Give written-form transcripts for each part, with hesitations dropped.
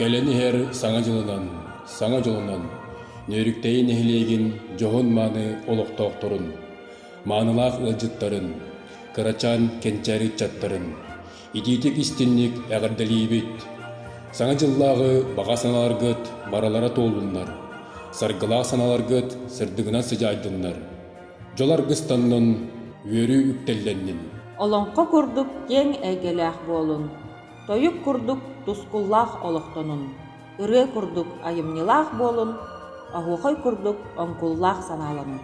Кэлэн иһэр Саҥа дьылынан, саҥа дьолунан Нөөрүктэйи нэһилиэгин дьоһун-мааны олохтоохторун, маанылаах ыалдьыттарын, кырачаан кэнчээри ыччаттарын итиитик-истинник эҕэрдэлиибит! Саҥа дьыллааҕы баҕа санааларгыт барылара туоллуннар, саргылаах санааларгыт сырдыгынан сыдьаайдыннар, дьол аргыстаннын, үөрүү үктэллэннин! Олоҥхо курдук киэҥ эйгэлээх буолун, тойук курдук тускуллаах олохтонун, ырыа курдук айымньылаах буолун, оһуохай курдук оҥкуллаах санааланын.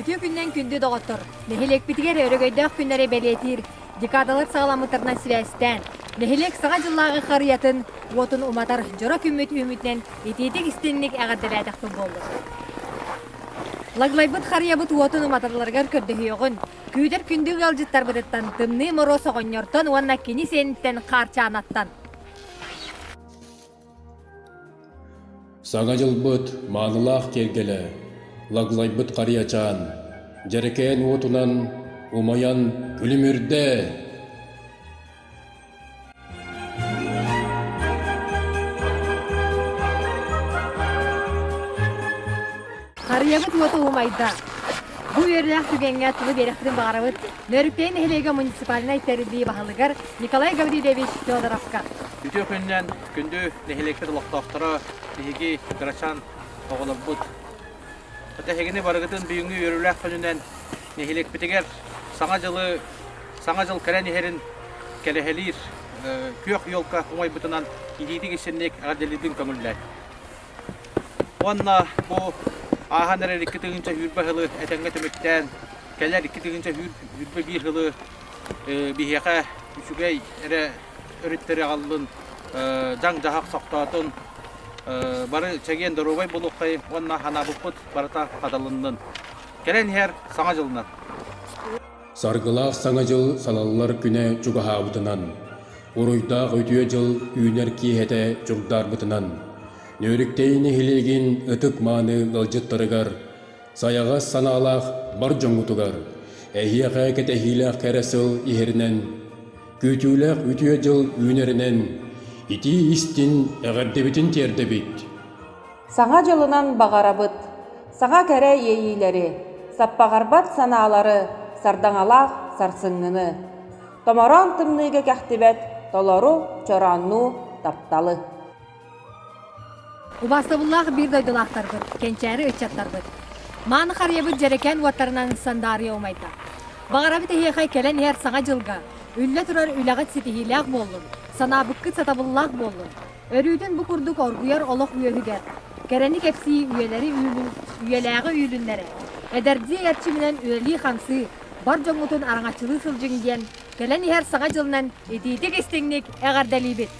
Үтүө күннэн күндү доҕоттор! Нэһилиэкпитигэр өрөгөйдөөх күннэри бэлиэтиир декадалар саҕаламмыттарынан сибээстээн, нэһилиэк Саҥа дьыллааҕы харыйатын уотун уматар дьоро күммүт үүммүтүнэн итиитик-истинник эҕэрдэлээтэхпит буоллун. Лаглайбыт харыйабыт уотун уматалларыгар көрдөһүөҕүн, күүтэр күндү ыалдьыттарбытыттан Тымныы Моруос оҕонньортон уонна кини сиэниттэн Хаарчаанаттан. Саҥа дьылбыт маанылаах киэргэлэ, лаглайбыт харыйачаан, дьэрэкээн уотунан умайан күлүмүрдэ! Харыйабыт уота умайда. Бу үөрүүлээх түгэҥҥэ тылы биэрэхпитин баҕарабыт Нөрүктэй нэһилиэгэ муниципальнай тэриллии баһылыгар Николай Гаврильевич Федоровка. Үтүө күнүнэн күндү нэһилиэкпит олохтоохторо, биһиги кырачаан оҕолорбут. Эһигини барыгытын бүгүҥҥү үөрүүлээх күнүнэн нэһилиэкпитигэр Саҥа дьылы Саҥа дьыл кэлэн иһэрин кэрэһэлиир күөх елка умайбытынан итиитик истинник эҕэрдэлиирбин көҥүллээн. Уонна бу ааһан эрэр 2020 сылы этэҥҥэ түмүктээн, кэлэр 2021 сылы биһиэхэ үчүгэй эрэ өрүттэри аҕаллын, дьаҥ-дьаһах сохтоотун, бары чэгиэн доруобай буолуоххайын уонна санаабыппыт барыта хатылыннын. Кэлэн иһэр Саҥа дьылынан! Саргылаах Саҥа дьыл салаллар күнэ чугаһаабытынан, уруйдаах үтүө дьыл үүнэр киэһэтэ чугдаарбытынан, Нөөрүктэй нэһилиэгин ытык-мааны ыалдьыттарыгар, сайаҕас санаалаах бар дьоҥҥутугар, эһиэхэ кэтэһиилээх кэрэ сыл иһэринэн, күүтүүлээх үтүө дьыл үүнэринэн, итии-истин эҕэрдэбитин тиэрдэбит! Саҥа дьылынан баҕарабыт саҥа кэрэ иэйиилэри, саппаҕырбат санаалары, сардаҥалаах сарсыҥҥыны, томороон тымныыга кэхтибэт толору чорооннуу тапталы. Убаастабыллаах биир дойдулаахтарбыт, кэнчээри ыччаттарбыт! Мааны харыйабыт дьэрэкээн уоттарынан сандаарыйа умайда. Баҕарабыт эһиэхэ кэлэн иһэр Саҥа дьылга үллэ турар үлэҕит ситиһиилээх буоллун, санаабыккыт сатабыллаах буоллун! Өрүүтүн бу курдук оргуйар олох үөһүгэр, кэрэни кэпсии үйэлэри үүнүн, үйэлээҕи үүлүннэрэ, эдэрдии эрчиминэн үлэлии-хамсыы, бар дьоҥҥутун араҥаччылыы сылдьыҥ диэн кэлэн иһэр Саҥа дьылынан итиитик-истиҥник эҕэрдэлиибит!